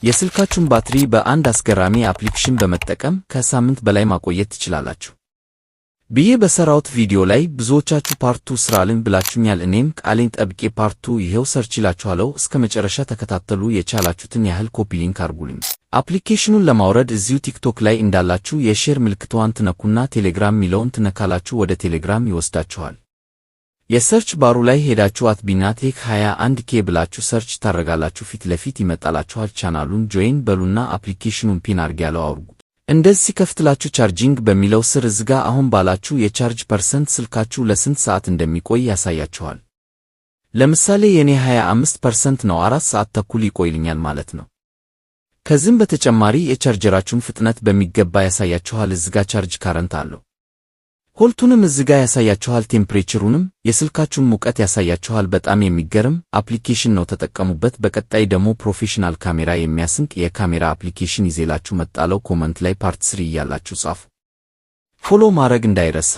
የስልካችሁን ባትሪ በአንድ አስገራሚ application በመጠቀም ከሳምንት በላይ ማቆየት ትችላላችሁ ብዬ በሰራሁት ቪዲዮ ላይ ብዙዎቻችሁ part two ስራልን ብላችሁኛል። እኔም ቃሌን ጠብቄ part two ይኸው ሰርቼላችኋለሁ። እስከ መጨረሻ ተከታተሉ። የቻላችሁትን ያህል copy link አርጉልኝ። Application ኑን ለማውረድ እዚሁ ቲክቶክ ላይ እንዳላችሁ የ share ምልክቷን ትነኩና ቴሌግራም ሚለውን ትነካላችሁ። ወደ ቴሌግራም ይወስዳችኋል። የ search bar ኡ ላይ ሄዳችሁ @ቢናቴክ 21 K ብላችሁ search ታረጋላችሁ። ፊት ለፊት ይመጣላችኋል። ቻናሉን join በሉና application ኑን pin አርጌያለሁ፣ አውርዱት። እንደዚህ ሲከፍትላችሁ charging በሚለው ስር እዝጋ አሁን ባላችሁ የ charge percent ስልካችሁ ለስንት ሰዓት እንደሚቆይ ያሳያችኋል። ለምሳሌ የኔ 25% ነው፣ 4 ሰዓት ተኩል ይቆይልኛል ማለት ነው። ከዚህም በተጨማሪ የቻርጀራችሁን ፍጥነት በሚገባ ያሳያችኋል። እዝጋ charge current አለው። ቮልቱንም እዝጋ ያሳያችኋል። Temperature ሩንም የስልካችሁን ሙቀት ያሳያችኋል። በጣም የሚገርም application ነው፣ ተጠቀሙበት። በቀጣይ ደግሞ professional ካሜራ የሚያስንቅ የካሜራ application ይዤላችሁ መጣለው። Comment ላይ part 3 እያላችሁ ጻፉ። Follow ማድረግ እንዳይረሳ።